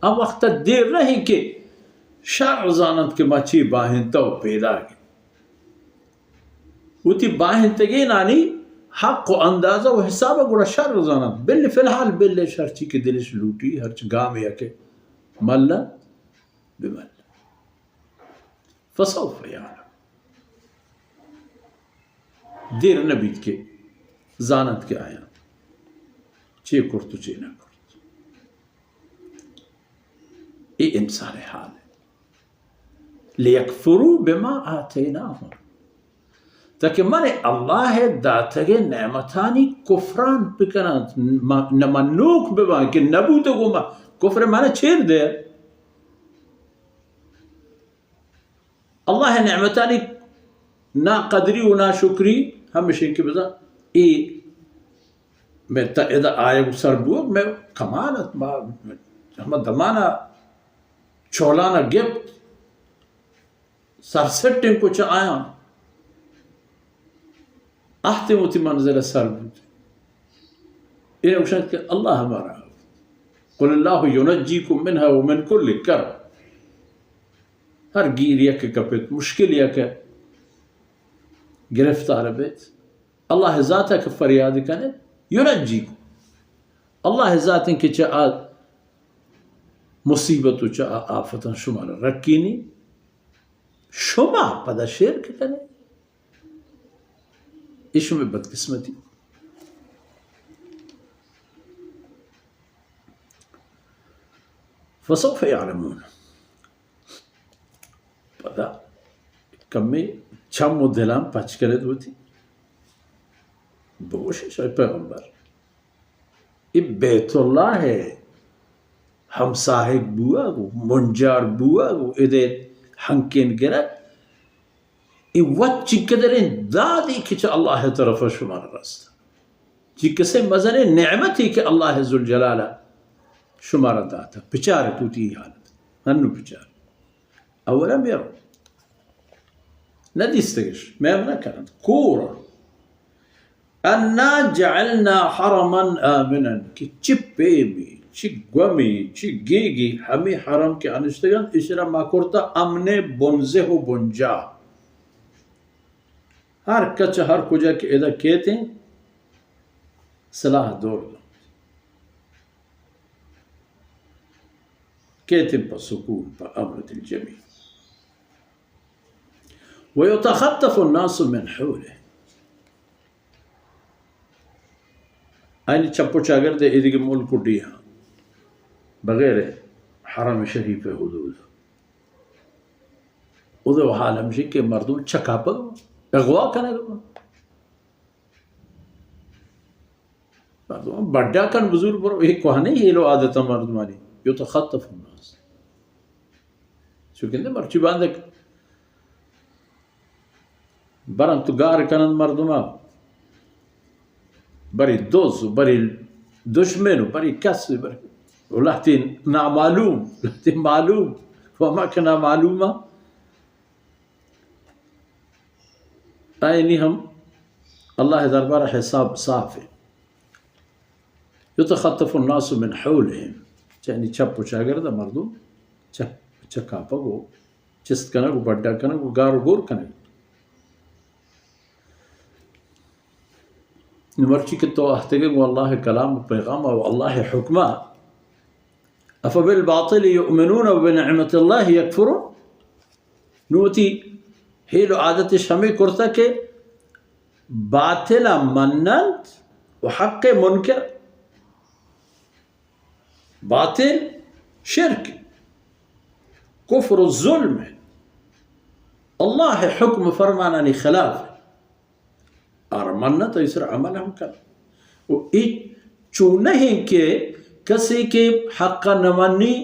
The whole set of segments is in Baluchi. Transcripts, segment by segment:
آ وخت ءَ دیر نہ اِنت کہ شر زاننت کہ ما چے باہینتہ ءُ پیداگ ایں۔ وتی باہینتگینانی حق ءُ اندازہ ءُ حساب ءَ گڑا شر زاننت۔ بل فی الحال بل اِش ہرچی کہ دل اِش لوٹی، ہرچ گامے کہ ملّ بملّ۔ فسوف یعلم۔ دیر نہ بیت کہ زاننت کہ آیاں چے کرت ءُ چے نہ کرت۔ اے انسان ءِ حال اِنت۔ لیکفروا بما آتیناہم۔ تاکہ من اللہ ءِ داتگیں نعمتانی کفران بکننت، ما-، نہ منوک بباں کہ نبوتگ ءُ ما کفر ءِ مانا چیر دئے۔ اللہ ءِ نعمتانی ناقدری ءُ ناشکری ہمیش اِنت کہ بزاں اے مئے تا ادا آیگ ءُ سر بوگ مئے کمال اَت، ما ہما دمان ءَ چولاں گپت، سرسٹیں کچ آیاں، اہتیں وتی منزل ءَ سر بوت۔ اے گوشنت کہ اللہ ہمارا، قل اللہ ینجیکم منها ومن کل کرب۔ ہر گیر یک کپت، مشکل یک گرفتار بیت، اللہ ذات ءَ کہ فریاد کنے، ینجیکم۔ اللہ ذات کہ چہ آ مصیبت ءُ چہ آ آفتاں شمارا رکینی، شما پدا شرک کنے۔ اے شمئے بدقسمتی۔ فسوف یعلمون۔ پدا کمے چم ءُ دلاں پچ کنت وتی۔ بگوش اِش اے پیغمبر، اے بیت اللہ ءِ ہمساہگ بوگ ءُ منجار بوگ ءُ ادے ہنکین گرگ، اے وت چنکدریں دادے کہ چہ اللہ ءِ طرف ءَ شمارا رست، چنکسیں مزنیں نعمتے کہ اللہ ذوالجلال ءَ شمارا داتہ۔ بچار تو وتی حالت، ہنو بچار۔ اولم یروا، نہ دیستگش، میم نہ کننت، کور۔ انا جعلنا حرما آمنا، کہ چہ پیمے، چہ گومے، چہ گیگے ہمے حرم کہ انشتگ اَنت، ایشرا ما کرتہ امن ءِ بنزہ ءُ بنجاہ۔ ہر کچ ہر کجا کہ ادا کیتیں، سلاہ دور دنت۔ کیتیں پہ سکون، پہ امن دلجمی۔ ویتخطف الناس من حوله۔ آیانی چپ ءُ چاگرد ءَ ایدگہ ملک ءُ ڈیہاں بغیر حرم شریف ءِ حدود۔ اود ءِ حال ہمیش کہ مردم چکاپگ، اغوا کنگ۔ مردم بڈا کن بزور برو، اے کوہنیں ہیل ءُ عادت مردمانی۔ یتخطف الناس۔ چونکہ مرچی باندک برنت ءُ گار کننت مردما، بری دز ءُ بری دشمن ءُ بری کس ءُ بری، ءُ لہتیں نامعلوم، لہتیں معلوم، ءُ ہما کہ نامعلوم آیانی ہم اللہ ءِ دربار ءَ حساب صاف اِنت۔ یتخطف الناس من حولهم، چہ آیانی چپ ءُ چاگرد ءَ مردم چک-، چکاپگ ءُ چست کنگ ءُ بڈا کنگ ءُ گار ءُ گور کنگ۔ نوں مرچی کہ تو اہتگے گوں اللہ ءِ کلام ءُ پیغام ءَ ءُ اللہ ءِ حکم ءَ، افبالباطل یؤمنون وبنعمت اللہ یکفرون۔ نوں وتی ہیل ءُ عادتش ہمے کرتہ کہ باطل ءَ مننت ءُ حق ءَ منکر۔ باطل شرک، کفر ءُ ظلم، اللہ ءِ حکم ءُ فرمانانی خلاف۔ آرا مننت، ایشرا عمل ہم کن۔ ءُ اے چو نہ اِنت کہ کسے کہ حق ءَ نہ منی،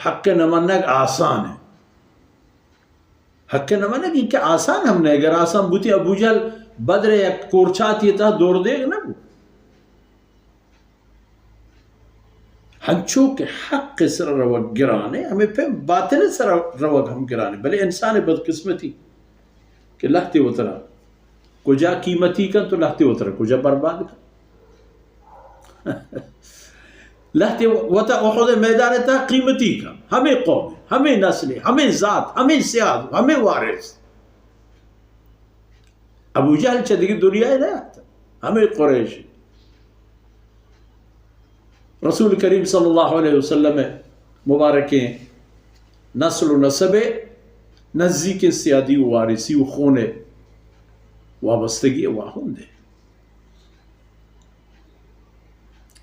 حق ءَ نہ منگ آسان اِنت۔ حق ءَ نہ منگ اِنت کہ آسان ہم نہ اِنت۔ اگر آسان بوتی، ابو جہل بدر ءِ یک کورچاتی ءِ تہا دور دیگ نہ بوت۔ ہنچو کہ حق ءِ سرا روگ گران اِنت، ہمے پیم باطل ءِ سرا روگ ہم گران اِنت۔ بلے انسان ءِ بدقسمتی کہ لہتے وترا کجا قیمتی کنت ءُ لہتے وترا کجا برباد کنت۔ لہتے وتا احد میدان تا قیمتی کن، ہمیں قوم، ہمیں نسل، ہمیں ذات، ہمیں سیاد، ہمیں وارث۔ ابو جہل چہ دگہ دنیا نہ ات، ہمیں قریش۔ رسول کریم صلی اللہ علیہ وسلم مبارکیں نسل و نسب نزیکیں سیادی و وارثی و خون وابستگی واہند۔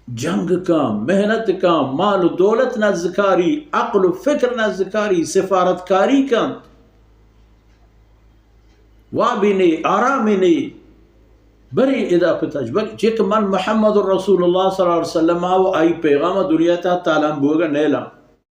جنگ کن، محنت کن، مال و دولت نزکاری، عقل و فکر نزکاری، سفارتکاری کن، وابی نے، آرامی نے، بری ادا پتاج، بری چک من محمد رسول اللہ صلی اللہ علیہ وسلم آو، آئی پیغام دنیا تا تالان بوگا نیلا۔